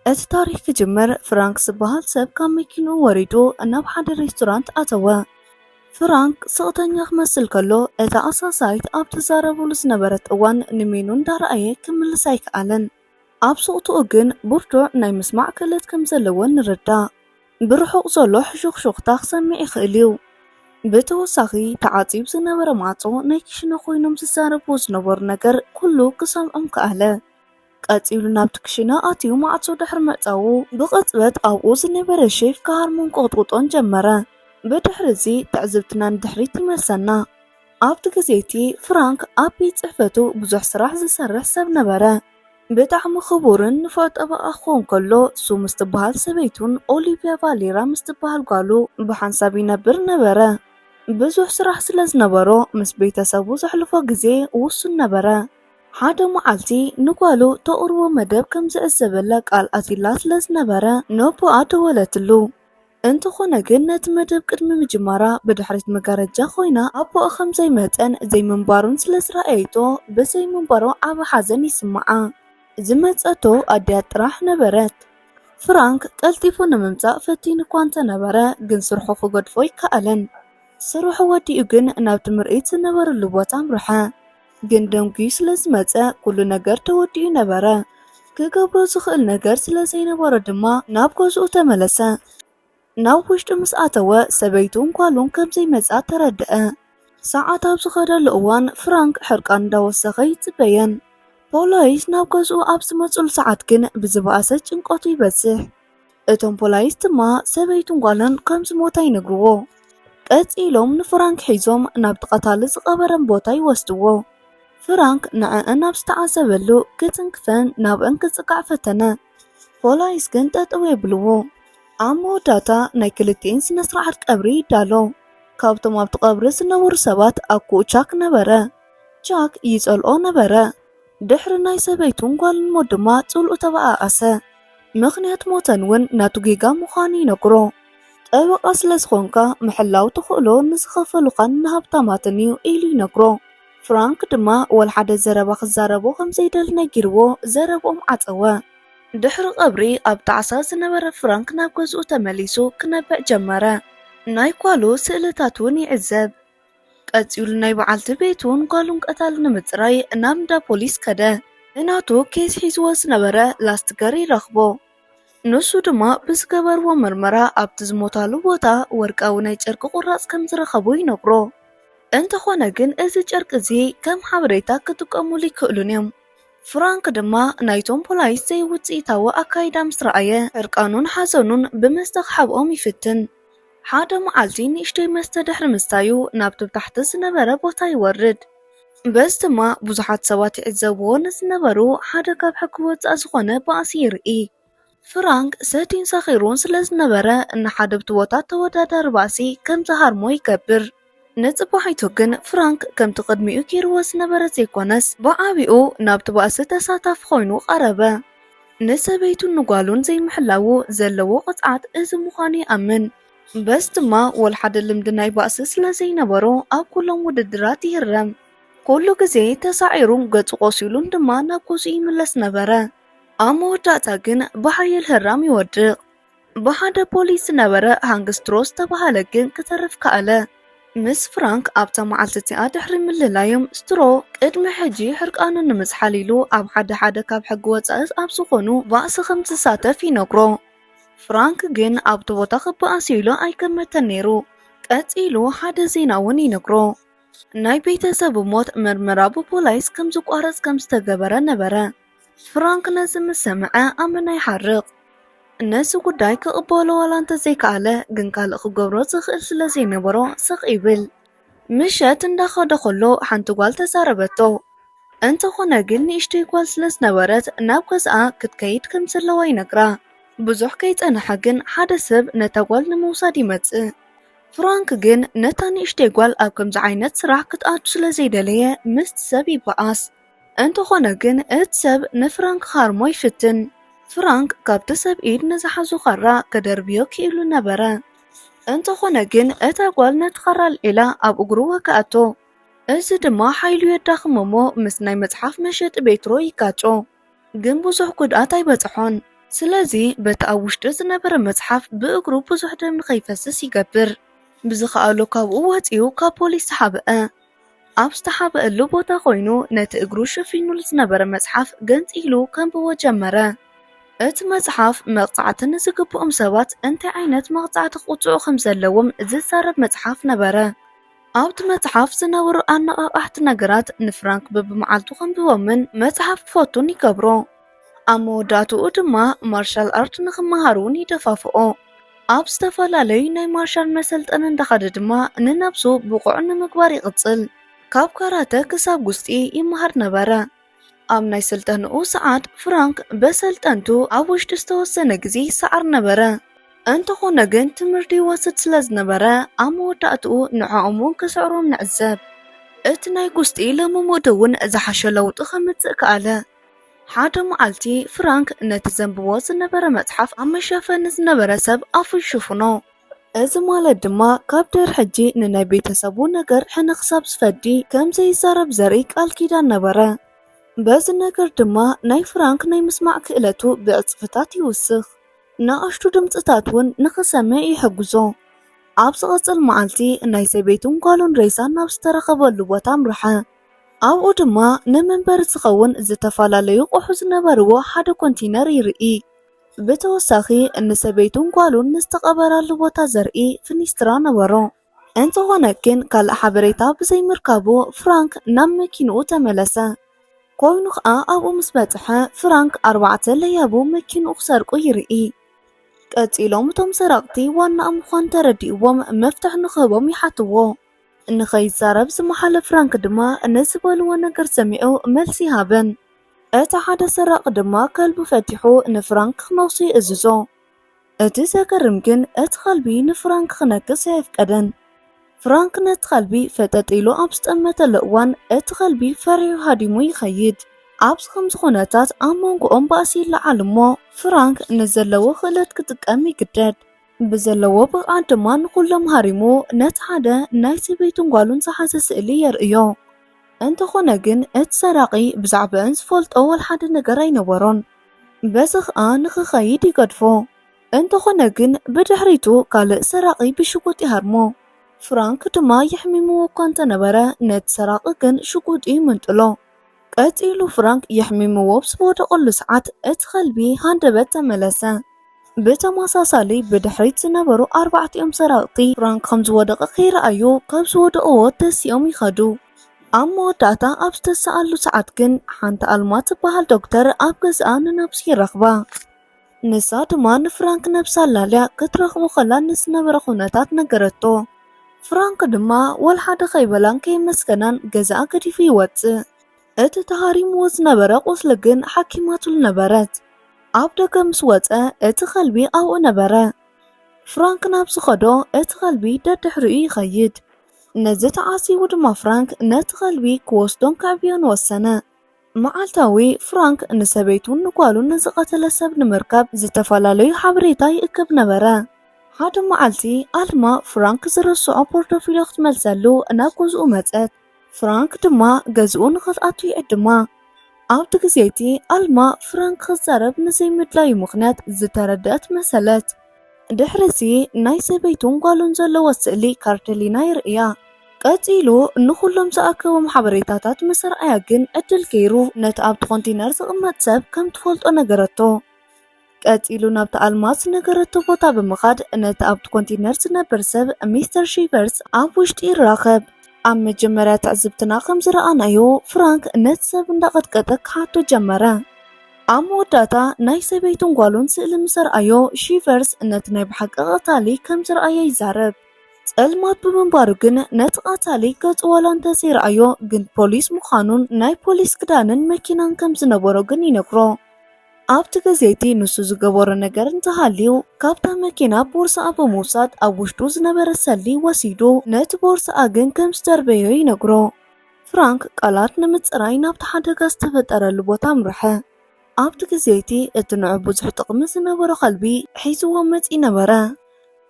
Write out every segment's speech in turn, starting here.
እቲ ታሪኽ ክጅምር፣ ፍራንክ ዝበሃል ሰብ ካብ መኪንኡ ወሪዱ ናብ ሓደ ሬስቶራንት ኣተወ። ፍራንክ ስቕተኛ ክመስል ከሎ፣ እታ ኣሳሳይት ኣብ ትዛረቡሉ ዝነበረት እዋን ንሜኑ እንዳረኣየ ክምልስ ኣይከኣለን። ኣብ ስቕትኡ ግን ብርቱዕ ናይ ምስማዕ ክእለት ከም ዘለዎ ንርዳእ። ብርሑቕ ዘሎ ሕሹኽሹኽታ ክሰምዕ ይኽእል እዩ። ብተወሳኺ፣ ተዓጺዩ ዝነበረ ማዕጾ ናይ ክሽነ ኮይኖም ዝዛረብዎ ዝነበሩ ነገር ኩሉ ክሰምዖም ከኣለ። ቀጺሉ ናብቲ ክሽነ ኣትዩ ማዕጾ ድሕሪ ምዕጻዉ፣ ብቕጽበት ኣብኡ ዝነበረ ሼፍ ክሃርሞን ክቕጥቕጦን ጀመረ። ብድሕሪ እዚ ትዕዝብትና ንድሕሪት ይመልሰና። ኣብቲ ግዜ እቲ ፍራንክ ኣብ ቤት ጽሕፈቱ ብዙሕ ስራሕ ዝሰርሕ ሰብ ነበረ። ብጣዕሚ ክቡርን ንፉዕ ጠበቓ ክኸውን ከሎ፣ ሱ ምስ ትበሃል ሰበይቱን ኦሊቪያ ቫሌራ ምስ ትበሃል ጓሉ ብሓንሳብ ይነብር ነበረ። ብዙሕ ስራሕ ስለ ዝነበሮ፣ ምስ ቤተሰቡ ዘሕልፎ ግዜ ውሱን ነበረ። ሓደ መዓልቲ ንጓሉ ተቕርቦ መደብ ከም ዝዕዘበላ ቃል ኣትዩላ ስለ ዝነበረ፣ ነቦኣ ደወለትሉ። እንተኾነ ግን፣ ነቲ መደብ ቅድሚ ምጅማራ ብድሕሪት መጋረጃ ኮይና ኣቦኣ ከም ዘይመጸን ዘይምንባሩን ስለ ዝረኣየቶ፣ ብዘይምንባሩ ዓቢ ሓዘን ይስምዓ። ዝመጸቶ ኣዲኣ ጥራሕ ነበረት። ፍራንክ ቀልጢፉ ንምምጻእ ፈቲኑ እኳ እንተነበረ፣ ግን ስርሑ ክገድፎ ኣይከኣለን። ስርሑ ወዲኡ ግን ናብቲ ምርኢት ዝነበረሉ ቦታ ኣምርሐ። ግን ደንጉዩ ስለ ዝመጸ፣ ኩሉ ነገር ተወዲኡ ነበረ። ክገብሮ ዝኽእል ነገር ስለ ዘይነበሮ ድማ ናብ ገዝኡ ተመለሰ። ናብ ውሽጢ ምስ ኣተወ፣ ሰበይቱን ጓሉን ከም ዘይመጽኣ ተረድአ። ሰዓት ኣብ ዝኸደሉ እዋን፣ ፍራንክ ሕርቃን እንዳወሰኸ ይጽበየን። ፖላይስ ናብ ገዝኡ ኣብ ዝመጽሉ ሰዓት ግን ብዝበኣሰ ጭንቀቱ ይበዝሕ። እቶም ፖላይስ ድማ ሰበይቱን ጓሉን ከም ዝሞታ ይነግርዎ። ቀጺሎም ንፍራንክ ሒዞም ናብቲ ቀታሊ ዝቐበረን ቦታ ይወስድዎ። ፍራንክ ንዕአን ኣብ ዝተዓዘበሉ ክትንክፈን ናብአን ክጽጋዕ ፈተነ። ፖላይስ ግን ጠጠው የብልዎ። ኣብ መወዳእታ ናይ ክልቲኤን ስነ ስርዓት ቀብሪ ይዳሎ። ካብቶም ኣብቲ ቀብሪ ዝነበሩ ሰባት ኣኩኡ ቻክ ነበረ። ቻክ ይጸልኦ ነበረ። ድሕሪ ናይ ሰበይቱን ጓልን ሞት ድማ ጽልኡ ተበኣኣሰ። ምኽንያት ሞተን እውን ናቱ ጌጋ ምዃኑ ይነግሮ። ጠበቓ ስለ ዝኾንካ ምሕላው ትኽእሎ ንዝኸፈሉኻን ንሃብታማትን እዩ ኢሉ ይነግሮ። ፍራንክ ድማ ወላ ሓደ ዘረባ ክዛረቦ ከም ዘይደሊ ነጊርዎ ዘረብኦም ዓጸወ። ድሕሪ ቀብሪ ኣብ ጣዕሳ ዝነበረ ፍራንክ ናብ ገዝኡ ተመሊሱ ክነብዕ ጀመረ። ናይ ጓሉ ስእልታት እውን ይዕዘብ። ቀጺሉ ናይ በዓልቲ ቤቱን ጓሉን ቀታሊ ንምጽራይ ናብ እንዳ ፖሊስ ከደ። ንናቱ ኬስ ሒዝዎ ዝነበረ ላስትገር ይረኽቦ። ንሱ ድማ ብዝገበርዎ ምርመራ ኣብቲ ዝሞታሉ ቦታ ወርቃዊ ናይ ጨርቂ ቁራጽ ከም ዝረኸቡ ይነግሮ። እንተኾነ ግን እዚ ጨርቂ እዚ ከም ሓበሬታ ክጥቀሙሉ ይክእሉን እዮም። ፍራንክ ድማ ናይቶም ፖላይስ ዘይውጽኢታዊ ኣካይዳ ምስ ረኣየ፣ ሕርቃኑን ሓዘኑን ብመስተ ክሓብኦም ይፍትን። ሓደ መዓልቲ ንእሽተይ መስተ ድሕሪ ምስታዩ ናብቲ ብታሕቲ ዝነበረ ቦታ ይወርድ። በዚ ድማ ብዙሓት ሰባት ይዕዘብዎ ንዝነበሩ ሓደ ካብ ሕጊ ወጻኢ ዝኾነ ባእሲ ይርኢ። ፍራንክ ሰትዩን ሰኺሩን ስለ ዝነበረ፣ ንሓደ ኣብቲ ቦታ ተወዳዳሪ ባእሲ ከም ዝሃርሞ ይገብር። ንጽባሒቱ ግን ፍራንክ ከምቲ ቅድሚኡ ገይርዎ ዝነበረ ዘይኮነስ፣ ብዓቢኡ ናብቲ ባእሲ ተሳታፊ ኮይኑ ቀረበ። ንሰበይቱን ንጓሉን ዘይምሕላዉ ዘለዎ ቅጽዓት እዚ ምዃኑ ይኣምን። በዚ ድማ ወላ ሓደ ልምዲ ናይ ባእሲ ስለ ዘይነበሮ ኣብ ኩሎም ውድድራት ይህረም። ኩሉ ግዜ ተሳዒሩን ገጹ ቆሲሉን ድማ ናብ ገዝኡ ይምለስ ነበረ። ኣብ መወዳእታ ግን ብሓየል ህራም ይወድቕ። ብሓደ ፖሊስ ዝነበረ ሃንግ ስትሮ ዝተባህለ ግን ክተርፍ ከኣለ። ምስ ፍራንክ ኣብታ መዓልቲ እቲኣ ድሕሪ ምልላዮም፣ ስትሮ ቅድሚ ሕጂ ሕርቃኑ ንምዝሓል ኢሉ ኣብ ሓደ ሓደ ካብ ሕጊ ወጻኢ ኣብ ዝኾኑ ባእሲ ከም ዝሳተፍ ይነግሮ። ፍራንክ ግን ኣብቲ ቦታ ክበኣስ ኢሉ ኣይገመተን ነይሩ። ቀጺሉ ሓደ ዜና እውን ይነግሮ። ናይ ቤተሰቡ ሞት ምርመራ ብፖላይስ ከም ዝቋረጽ ከም ዝተገበረ ነበረ። ፍራንክ ነዚ ምስ ሰምዐ ኣመና ይሓርቕ። ነዚ ጉዳይ ክቕበሎ ዋላ እንተዘይከኣለ፣ ግን ካልእ ክገብሮ ዝኽእል ስለ ዘይነበሮ ስቕ ይብል። ምሸት እንዳኸደ ከሎ ሓንቲ ጓል ተዛረበቶ። እንተኾነ ግን ንእሽተይ ጓል ስለ ዝነበረት ናብ ገዝኣ ክትከይድ ከም ዘለዋ ይነግራ። ብዙሕ ከይጸንሐ ግን ሓደ ሰብ ነታ ጓል ንምውሳድ ይመጽእ። ፍራንክ ግን ነታ ንእሽተይ ጓል ኣብ ከምዚ ዓይነት ስራሕ ክትኣቱ ስለ ዘይደለየ ምስቲ ሰብ ይበኣስ። እንተኾነ ግን እቲ ሰብ ንፍራንክ ክሃርሞ ይፍትን። ፍራንክ ካብቲ ሰብ ኢድ ንዝሓዞ ካራ ከደርብዮ ክኢሉ ነበረ። እንተኾነ ግን እታ ጓል ነቲ ካራ ኣልዒላ ኣብ እግሩ ወግኣቶ። እዚ ድማ ሓይሉ የዳኽሞ እሞ ምስ ናይ መጽሓፍ መሸጢ ቤትሮ ይጋጮ። ግን ብዙሕ ጉድኣት ኣይበጽሖን። ስለዚ በቲ ኣብ ውሽጢ ዝነበረ መጽሓፍ ብእግሩ ብዙሕ ደም ንኸይፈስስ ይገብር። ብዝኸኣሎ ካብኡ ወጺኡ ካብ ፖሊስ ተሓብአ። ኣብ ዝተሓብአሉ ቦታ ኮይኑ ነቲ እግሩ ሸፊኑሉ ዝነበረ መጽሓፍ ገንጺሉ ከንብቦ ጀመረ። እቲ መጽሓፍ መቕጻዕቲ ንዝግብኦም ሰባት እንታይ ዓይነት መቕጻዕቲ ክቕጽዑ ከም ዘለዎም ዝዛረብ መጽሓፍ ነበረ። ኣብቲ መጽሓፍ ዝነበሩ ኣነቓቓሕቲ ነገራት ንፍራንክ በብመዓልቱ ከንብቦምን መጽሓፍ ክፈቱን ይገብሮ። ኣብ መወዳእትኡ ድማ ማርሻል ኣርት ንኽመሃር እውን ይደፋፍኦ። ኣብ ዝተፈላለዩ ናይ ማርሻል መሰልጠኒ እንዳኸደ ድማ ንነብሱ ብቑዕ ንምግባር ይቕጽል። ካብ ካራተ ክሳብ ጉስጢ ይመሃር ነበረ። ኣብ ናይ ስልጠንኡ ሰዓት ፍራንክ በሰልጠንቱ ኣብ ውሽጢ ዝተወሰነ ግዜ ይሰዓር ነበረ። እንተኾነ ግን ትምህርቲ ይወስድ ስለ ዝነበረ ኣብ መወዳእትኡ ንዕኦም እውን ክስዕሮም ንዕዘብ። እቲ ናይ ጉስጢ ልምምድ እውን ዝሓሸ ለውጢ ከምጽእ ከኣለ። ሓደ መዓልቲ ፍራንክ ነቲ ዘንብቦ ዝነበረ መጽሓፍ ኣብ መሸፈኒ ዝነበረ ሰብ ኣፉ ይሽፍኖ። እዚ ማለት ድማ ካብ ድሕሪ ሕጂ ንናይ ቤተሰቡ ነገር ሕነ ክሳብ ዝፈዲ ከም ዘይዛረብ ዘርኢ ቃል ኪዳን ነበረ። በዚ ነገር ድማ ናይ ፍራንክ ናይ ምስማዕ ክእለቱ ብዕጽፍታት ይውስኽ። ንኣሽቱ ድምጽታት እውን ንኽሰምዕ ይሕግዞ። ኣብ ዝቐጽል መዓልቲ ናይ ሰበይቱን ጓሉን ሬሳ ናብ ዝተረኸበሉ ቦታ ኣምርሐ። ኣብኡ ድማ ንመንበሪ ዝኸውን ዝተፈላለዩ ቁሑ ዝነበርዎ ሓደ ኮንቴነር ይርኢ። ብተወሳኺ ንሰበይቱን ጓሉን ንዝተቐበራሉ ቦታ ዘርኢ ፍኒስትራ ነበሮ። እንተኾነ ግን ካልእ ሓበሬታ ብዘይምርካቡ ፍራንክ ናብ መኪንኡ ተመለሰ። ኮይኑ ኸኣ ኣብኡ ምስ በጽሐ ፍራንክ ኣርባዕተ ለያቡ መኪንኡ ክሰርቁ ይርኢ። ቀጺሎም እቶም ሰረቕቲ ዋናኦም ምዃኑ ተረዲእዎም መፍትሕ ንኽህቦም ይሓትዎ። ንኸይዛረብ ዝመሓለ ፍራንክ ድማ ንዝበልዎ ነገር ሰሚዑ መልሲ ይሃበን። እቲ ሓደ ሰራቒ ድማ ከልቡ ፈቲሑ ንፍራንክ ክነክሶ ይእዝዞ። እቲ ዘገርም ግን እቲ ከልቢ ንፍራንክ ክነክስ ኣየፍቀደን። ፍራንክ ነቲ ከልቢ ፈጠጥ ኢሉ ኣብ ዝጠመተሉ እዋን እቲ ከልቢ ፈሪሑ ሃዲሙ ይኸይድ። ኣብዚ ከምዚ ኩነታት ኣብ መንጎኦም ባእሲ ይለዓል እሞ ፍራንክ ንዘለዎ ክእለት ክጥቀም ይግደድ። ብዘለዎ ብቕዓት ድማ ንኹሎም ሃሪሙ ነቲ ሓደ ናይ ሰበይቱን ጓሉን ዝሓዘ ስእሊ የርእዮ። እንተኾነ ግን እቲ ሰራቒ ብዛዕባአን ዝፈልጦ ወላ ሓደ ነገር ኣይነበሮን። በዚ ኸኣ ንኽኸይድ ይገድፎ። እንተኾነ ግን ብድሕሪቱ ካልእ ሰራቒ ብሽጉጥ ይሃርሞ። ፍራንክ ድማ የሕሚምዎ እኳ እንተነበረ ነቲ ሰራቒ ግን ሽጉጡ ይምንጥሎ። ቀጺሉ ፍራንክ የሕሚምዎ ኣብ ዝወደቐሉ ሰዓት እቲ ከልቢ ሃንደበት ተመለሰ። ብተመሳሳሊ ብድሕሪት ዝነበሩ ኣርባዕቲኦም ሰራቕቲ ፍራንክ ከም ዝወደቐ ከይረኣዩ ካብ ዝወደቕዎ ተሲኦም ይኸዱ። ኣብ መወዳእታ ኣብ ዝተሰኣሉ ሰዓት ግን ሓንቲ ኣልማ ትበሃል ዶክተር ኣብ ገዛኣ ንነብሱ ይረኽባ። ንሳ ድማ ንፍራንክ ነብሳ ኣላልያ ክትረኽቦ ከላ ንዝነበረ ኩነታት ነገረቶ። ፍራንክ ድማ ወላ ሓደ ከይበላን ከየመስገናን ገዛኣ ገዲፉ ይወጽእ። እቲ ተሃሪምዎ ዝነበረ ቁስሊ ግን ሓኪማትሉ ነበረት። ኣብ ደገ ምስ ወጸ እቲ ከልቢ ኣብኡ ነበረ። ፍራንክ ናብ ዝኸዶ እቲ ከልቢ ደድሕሪኡ ይኸይድ። ነዚ ተዓዚቡ ድማ ፍራንክ ነቲ ከልቢ ክወስዶን ከዕብዮን ወሰነ። መዓልታዊ ፍራንክ ንሰበይቱን ንጓሉን ንዝቐተለ ሰብ ንምርካብ ዝተፈላለዩ ሓበሬታ ይእክብ ነበረ። ሓደ መዓልቲ ኣልማ ፍራንክ ዝረስዖ ፖርቶፊልዮ ክትመልሰሉ ናብ ገዝኡ መጸት። ፍራንክ ድማ ገዝኡ ንኽትኣቱ ይዕድማ። ኣብቲ ግዜ እቲ ኣልማ ፍራንክ ክዛረብ ንዘይምድላዩ ምኽንያት ዝተረድአት መሰለት። ድሕሪዚ ናይ ሰበይቱን ጓሉን ዘለዎ ስእሊ ካርተሊና ይርእያ። ቀጺሉ ንኹሎም ዝኣከቦም ሓበሬታታት ምስ ኣርኣያ ግን ዕድል ገይሩ ነቲ ኣብቲ ኮንቴነር ዝቕመጥ ሰብ ከም ትፈልጦ ነገረቶ። ቀጺሉ ናብቲ ኣልማ ዝነገረቶ ቦታ ብምኻድ ነቲ ኣብቲ ኮንቴነር ዝነብር ሰብ ሚስተር ሺቨርስ ኣብ ውሽጢ ይራኸብ። ኣብ መጀመርያ ትዕዝብትና ከም ዝረኣናዮ ፍራንክ ነቲ ሰብ እንዳቐጥቀጠ ክሓቶ ጀመረ። ኣብ መወዳእታ ናይ ሰበይቱን ጓሉን ስእሊ ምስ ኣርኣዮ ሺቨርስ ነቲ ናይ ብሓቂ ቀታሊ ከም ዝረኣየ ይዛረብ። ጸልማት ብምንባሩ ግን ነቲ ቀታሊ ገጹ ዋላ እንተዘይረኣዮ ግን ፖሊስ ምዃኑን ናይ ፖሊስ ክዳንን መኪናን ከም ዝነበሮ ግን ይነግሮ። ኣብቲ ግዜ እቲ ንሱ ዝገበሮ ነገር እንተሃልዩ ካብታ መኪና ቦርሳኣ ብምውሳድ ኣብ ውሽጡ ዝነበረ ሰልዲ ወሲዱ ነቲ ቦርሳኣ ግን ከም ዝደርበዮ ይነግሮ። ፍራንክ ቃላት ንምጽራይ ናብቲ ሓደጋ ዝተፈጠረሉ ቦታ ኣምርሐ። ኣብቲ ግዜ እቲ እቲ ንዑ ብዙሕ ጥቕሚ ዝነበሮ ከልቢ ሒዝዎ መጺኡ ነበረ።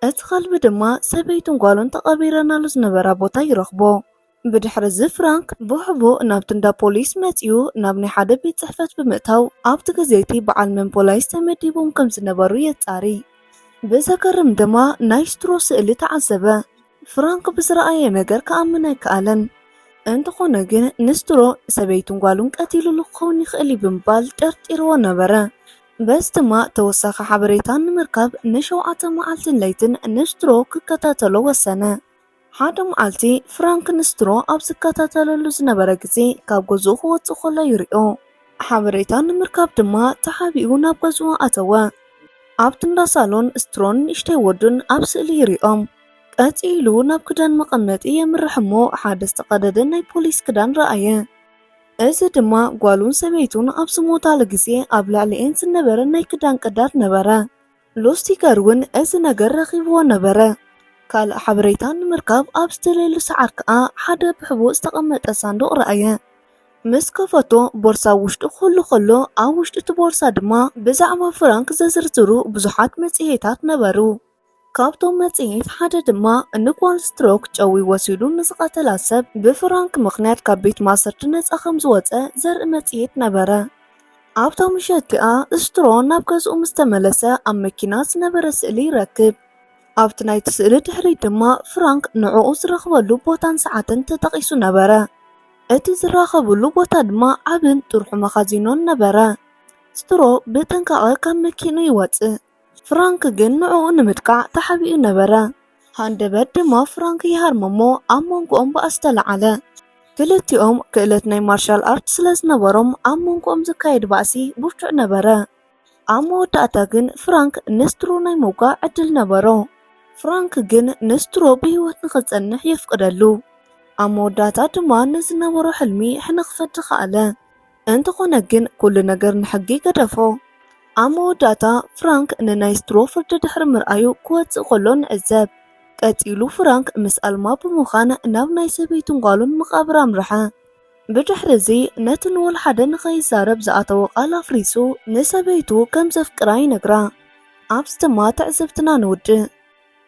እቲ ከልቢ ድማ ሰበይቱን ጓሉን ተቐቢረናሉ ዝነበራ ቦታ ይረኽቦ። ብድሕሪ እዚ ፍራንክ ብሕቡእ ናብቲ እንዳ ፖሊስ መጺኡ ናብ ናይ ሓደ ቤት ጽሕፈት ብምእታው ኣብቲ ግዜ እቲ በዓል መን ፖላይስ ተመዲቦም ከም ዝነበሩ የጻሪ። ብዘገርም ድማ ናይ ስትሮ ስእሊ ተዓዘበ። ፍራንክ ብዝረኣየ ነገር ክኣምን ኣይከኣለን። እንተኾነ ግን ንስትሮ ሰበይቱን ጓሉን ቀቲሉሉ ክኸውን ይኽእል እዩ ብምባል ጠርጢርዎ ነበረ። በዚ ድማ ተወሳኺ ሓበሬታ ንምርካብ ንሸውዓተ መዓልትን ለይትን ንስትሮ ክከታተሎ ወሰነ። ሓደ መዓልቲ ፍራንክ ንስትሮ ኣብ ዝከታተለሉ ዝነበረ ግዜ ካብ ገዝኡ ክወጽእ ከሎ ይሪኦ። ሓበሬታ ንምርካብ ድማ ተሓቢኡ ናብ ገዝኡ ኣተወ። ኣብቲ እንዳ ሳሎን ስትሮን ንእሽተይ ወዱን ኣብ ስእሊ ይሪኦም። ቀጺሉ ናብ ክዳን መቐመጢ የምርሕ እሞ ሓደ ዝተቐደደ ናይ ፖሊስ ክዳን ረኣየ። እዚ ድማ ጓሉን ሰበይቱን ኣብ ዝሞታሉ ግዜ ኣብ ልዕሊኤን ዝነበረ ናይ ክዳን ቀዳድ ነበረ። ሎስቲገር እውን እዚ ነገር ረኺብዎ ነበረ። ካልእ ሓበሬታ ንምርካብ ኣብ ዝተለየሉ ሰዓት ከኣ ሓደ ብሕቡእ ዝተቐመጠ ሳንዱቕ ረኣየ። ምስ ከፈቶ ቦርሳ ኣብ ውሽጡ ክህሉ ከሎ ኣብ ውሽጢ እቲ ቦርሳ ድማ ብዛዕባ ፍራንክ ዘዝርዝሩ ብዙሓት መጽሔታት ነበሩ። ካብቶም መጽሔት ሓደ ድማ ንጓል ስትሮክ ጨዊ ወሲዱ ንዝቐተላ ሰብ ብፍራንክ ምኽንያት ካብ ቤት ማእሰርቲ ነጻ ከም ዝወጸ ዘርኢ መጽሔት ነበረ። ኣብታ ምሸት እቲኣ ስትሮ ናብ ገዝኡ ምስ ተመለሰ ኣብ መኪና ዝነበረ ስእሊ ይረክብ። ኣብቲ ናይቲ ስእሊ ድሕሪት ድማ ፍራንክ ንዕኡ ዝረኽበሉ ቦታን ሰዓትን ተጠቒሱ ነበረ። እቲ ዝራኸብሉ ቦታ ድማ ዓብን ጥርሑ መኻዚኖን ነበረ። ስትሮ ብጥንቃቐ ካብ መኪኑ ይወጽእ። ፍራንክ ግን ንዕኡ ንምጥቃዕ ተሓቢኡ ነበረ። ሃንደበት ድማ ፍራንክ ይሃርም እሞ ኣብ መንጎኦም ባእሲ ተለዓለ። ክልቲኦም ክእለት ናይ ማርሻል ኣርት ስለ ዝነበሮም ኣብ መንጎኦም ዝካየድ ባእሲ ብርቱዕ ነበረ። ኣብ መወዳእታ ግን ፍራንክ ንስትሮ ናይ ምውጋእ ዕድል ነበሮ። ፍራንክ ግን ንስትሮ ብህይወት ንኽጸንሕ የፍቅደሉ። ኣብ መወዳእታ ድማ ንዝነበሮ ሕልሚ ሕነ ክፈዲ ከኣለ። እንተኾነ ግን ኩሉ ነገር ንሕጊ ገደፎ። ኣብ መወዳእታ ፍራንክ ንናይ ስትሮ ፍርዲ ድሕሪ ምርኣዩ ክወጽእ ከሎ ንዕዘብ። ቀጺሉ ፍራንክ ምስ ኣልማ ብምዃን ናብ ናይ ሰበይቱን ጓሉን መቓብር ኣምርሐ። ብድሕሪ እዚ ነቲ ንወልሓደ ንኸይዛረብ ዝኣተወ ቃል ኣፍሪሱ ንሰበይቱ ከም ዘፍቅራ ይነግራ። ኣብዚ ድማ ትዕዝብትና ንውድእ።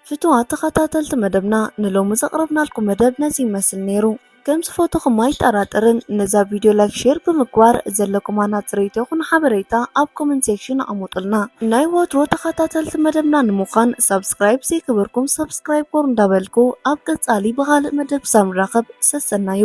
ፍቱዋት ተኸታተልቲ መደብና ንሎሚ ዘቕረብናልኩም መደብ ነዚ ይመስል ነይሩ። ከም ዝፈተኹም ኣይጠራጠርን። ነዛ ቪድዮ ላይክ ሼር ብምግባር ዘለኩም ኣናጽር ርእይቶ ይኹን ሓበሬታ ኣብ ኮመንት ሴክሽን ኣቐምጡልና። ናይ ወትሮ ተኸታተልቲ መደብና ንምዃን ሳብስክራይብ ዘይገበርኩም ሳብስክራይብ ጎር እንዳበልኩ ኣብ ቀጻሊ ብኻልእ መደብ ክሳብ ንራኸብ ሰሰናዩ።